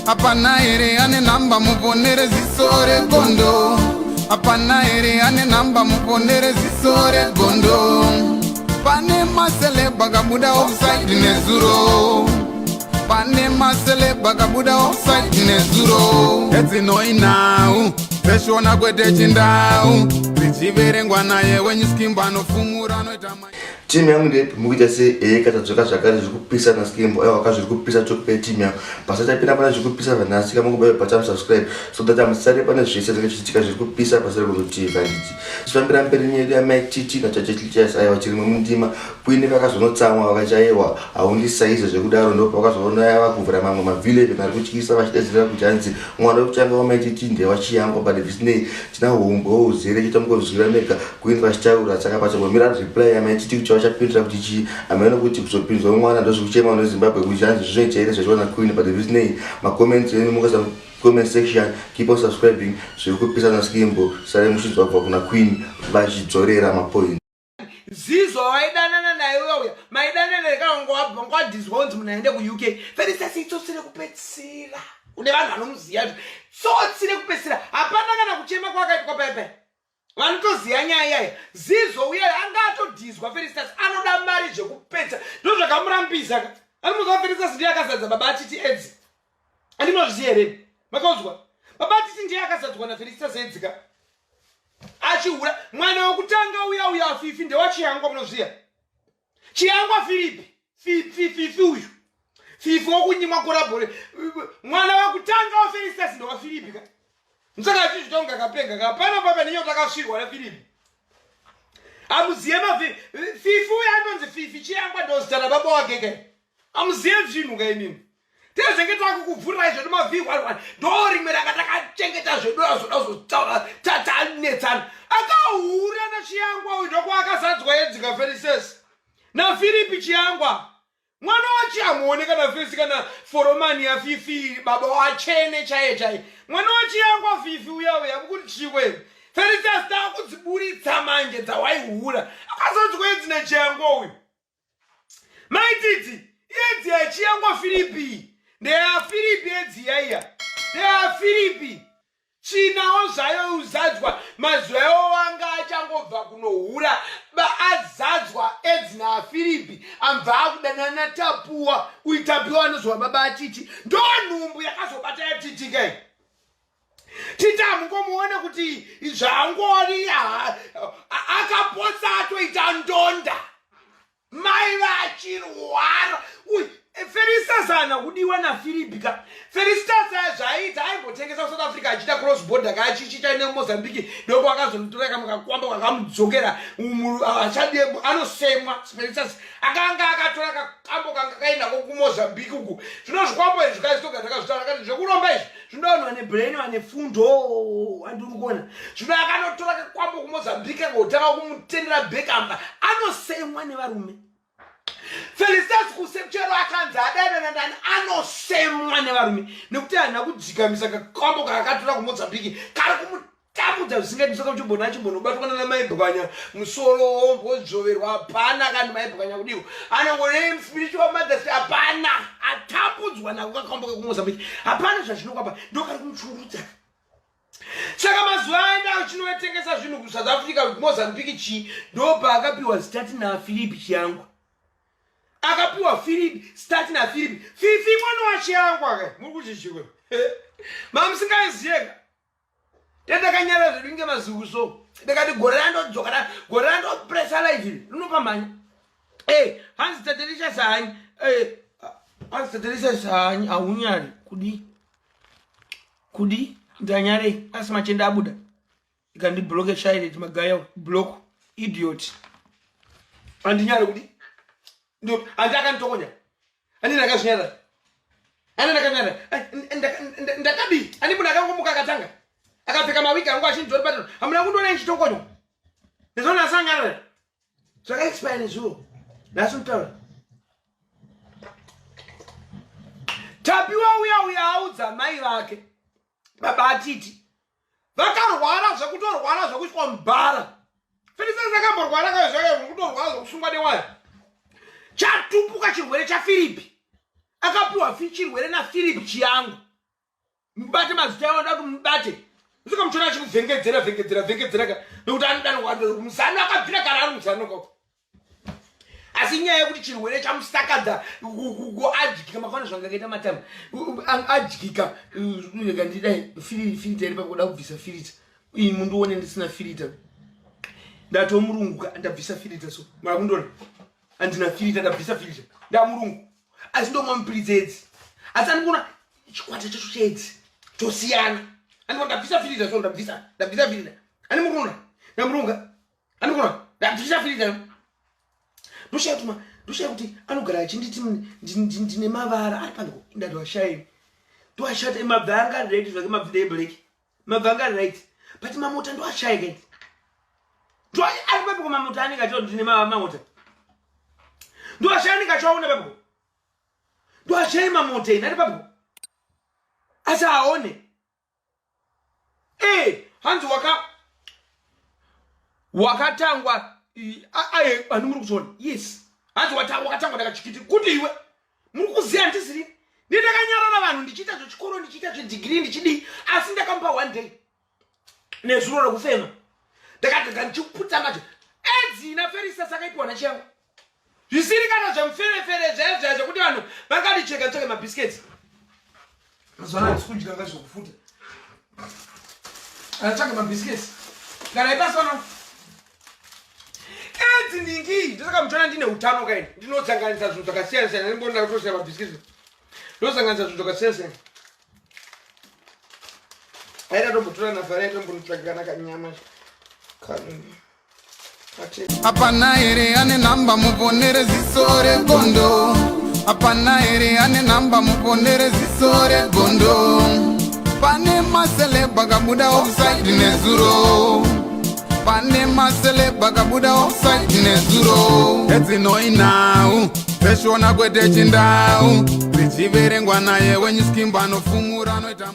Hapana here ane nhamba muponere ziso regondo? Hapana here ane nhamba muponere ziso regondo? Pane maceleb akabuda offside nezuro. Pane maceleb akabuda offside nezuro. Edzinoi nhau dzeshona kwete chindau dzichiverengwa naye wenyu Skimbo anofumura anoita Timu yangu ndeipi mukuita sei? Eye katadzoka zvakare zviri kupisa naSkimbo. Aiwa ka zviri kupisa tokupai timu yangu. Pasati tapinda pane zviri kupisa vanhasi kamungobaya button subscribe so that musare pane zvese zvinenge zvichiitika zviri kupisa pasare kuzotii handiti. Tichifambira mberi nyaya yedu yaMai Titi naChacha Chlichas aiwa chirimwe mundima. Queen vakazonotsamwa vakachaiwa haundisaize zvekudaro ndopavakazoona vakuvhura mamwe mavillage ari kutyisa vachidaidzira kuti hanzi mwana wekutanga waMai Titi ndewachiyangwa but zvisinei tina humbo uzere chita mukozvira mega Queen vachitaura saka pachangomira reply yamai Titi kuti vachapindura kuti chii hameno kuti kuzopinzwa mwana ndozvikuchema neZimbabwe kuti hanzi zvinoita here zvachiwana Queen but zvisinei macomments enyu mukasa comment section keep on subscribing zviri kupisa naSkimbo sare muchinzwa kubva kuna Queen vachidzorera mapoints. Zizo waidanana naye uya uya maidanana naye kana wanga wadhizwa unzi munhu aende kuUK Felistas itsotsi rekupedzisira une vanhu vanomuziva zve tsotsi rekupedzisira hapana kana kuchema kwakaitwa paya paya vanotoziva nyaya iyaya Zizo uya anga atodhizwa Felistas anoda mari zvekupedza ndozvakamurambisa ka anomuziva Felistas ndiye akazadza baba achiti edzi andinozviziva here makauzwa baba achiti ndiye akazadzwa naFelistas edzi ka achihura mwana wekutanga uya uya Fifi ndewachiyangwa munoziva Chiyangwa Filipi Fifi Fifi uyu Fifi wokunyimwa korabhore mwana wekutanga waFelistas ndewaFilipi ka msaka achizvitonga kapenga kapana papa nenyo takasvirwa naFilipi amuziye mafi Fifi uya anonzi Fifi Chiyangwa ndozita rababa wake kai amuziye zvinhu ka imimi tezenge takukuvhurirai zvedu mavhi11 ndo rimwe ranga takachengeta zvedu azoda kuzotaura tatanetsana akahura naChiyangwa uyu ndokwaakazadzwa yedzika Felises naFiripi Chiyangwa mwana wachiamuone kana fesi kana foromani yaFifi baba wachene chaiye chaiye mwana waChiyangwa Fifi uya uya mukuti chikwe Felisas takudziburitsa manje dzawaihura akazadzwa yedzi naChiyangwa uyu Maititi yedzi yachiyangwa Firipi ndeyaFiripi yedzi yaiya ndeyaFiripi tsvinawo zvayo uzadzwa mazuva iwo wanga achangobva kunohura azadzwa edzi naFiripi ambva akudanana naTapuwa uyu Tapiwa anozova baba aTiti ndo nhumbu yakazobata yaTiti kai Titi hamungomuone kuti zvangori akapotsa atoita ndonda mai vachirwara uy Felistas haana kudiwa naFiripi ka Felistas zvaiita aimbotengesa kuSouth Africa achiita cross border ka achichiita neMozambique ndoko akazonotora kamwe kakwamba kakamudzokera achadie anosemwa Felistas akanga akatora kakambo kanga kainako kuMozambique uku zvino zvikwambo izvi kaizitoga takazvitaura kati zvekuromba izvi zvino vanhu vane brain vane fundo andiri kuona zvino akanotora kakwambo kuMozambique akotanga kumutendera bekamba anosemwa nevarume Felistas kusechero akanzi adanana nani anosemwa nevarume nekuti haana kudzikamisa kakwambo kaakatora kuMozambique kari kumutambudza zvisingaiti saka uchimbona achimbonobatwa nana maibwanya musoro wombodzvoverwa hapana kandi maibwanya kudiwa anongone spiritual mothers hapana atambudzwa nako kakwambo kekuMozambique hapana zvazvinokwapa ndokari kumuchurudza saka mazuva aenda achinovatengesa zvinhu kuSouth Africa kuMozambique chii ndopaakapiwa zitati naFilipi Chiyangwa akapiwa Filipi stati naFilipi Fifi mwana waChiyangwa ka muri kuchichikwe mamusingaiziye ka tendakanyara zvedu inge mazuku so ndakati gore randodzoka gore randopresa live iri rinopamhanya e hanzi tatelisha sahanyi e hanzi tatelisha sahanyi haunyari kudi kudi ndanyarei asi machenda abuda ikandibloke shailet magaya block idiot andinyare kudi handi akanditokonya andi ndakazvinyara andi ndakanyara ndakadii andi munhu akangomuka akatanga akapfeka mawigi angu achindidzori patino hamuna kundiona ichitokonywa ndizona asanyarara zvakaexpire nezuro nhasi kutaura Tapiwa uya uya audza mai vake baba atiti vakarwara zvekutorwara zvekuiswa mubhara Felistas akamborwara kayo zvake zvekutorwara zvekusungwa newaya chatupuka chirwere chaFiripi akapiwa chirwere naFiripi Chiyangu. Mubate mazita awo, ndoda kuti mubate. Usika muchiona achikuvhengedzera vhengedzera vhengedzera ka nekuti anoda muzano akabvira kare ari muzano kako. Asi nyaya yekuti chirwere chamusakadza adyika, makaona zvanga kaita matama adyika. Rega ndidai filter iri pakuda kubvisa filter iyi, mundione ndisina filter. Ndatomurunguka, ndabvisa filter, so makundiona handina filter, ndabvisa filter, ndamurungu, asi ndomwa mupiritsi edzi, asi andikuona chikwata chacho chedzi tosiyana. Andikuona ndabvisa filter, so ndabvisa filter, andi muruna ndamurunga, andikuona ndabvisa filter. Ndoshaya kuti ndoshaya kuti anogara achinditi ndine mavara ari paniko. Ndatoashaya, ndoashata mabvi anga ari right zvake, mabvi ndeblack, mabvi anga ari right, but mamota ndoashaya kaiti ari papiko. Mamota anenge achiti ndine mamota, ndoashaya anenge achiaona papiko. Ndoashaya mamota ini ari papiko, asi aone. E hanzi wakatangwa ani muri kuchiona? Yes, hanzi wakatangwa ndakachikiti kuti iwe muri kuziva handisiri ndindakanyarara vanhu ndichiita zvechikoro, ndichiita zvedegree, ndichidii, asi ndakamupa one day nezuro rekufema. Ndakagaga ndichiputsa macho edzina Ferisa sakaipiwa nachiyangu zvisiri kana zvemuferefere zvaya zvaya zvekuti vanhu vangaticheka tsvake mabhiskets. Mazuva ano handisi kudya ngazvekufuta, atsvake mabhiskets kana ipasana edzi ningi. Ndosaka muchiona ndine utano kaini, ndinotsanganisa zvinhu zvakasiyana siyana. Ndimbonda kutosiya mabhiskets, ndosanganisa zvinhu zvakasiyana siyana. Aida tombotora nafara, tombonotsvaka kana kanyama kanini. Hapana here ane nhamba muponere ziso regondo? Hapana here ane nhamba muponere ziso regondo? Pane maceleb akabuda offside nezuro, pane maceleb akabuda offside nezuro. Edzinoinhau dzeshona kwete chindau, dzichiverengwa naye wenyuskimbo anofumura anoita.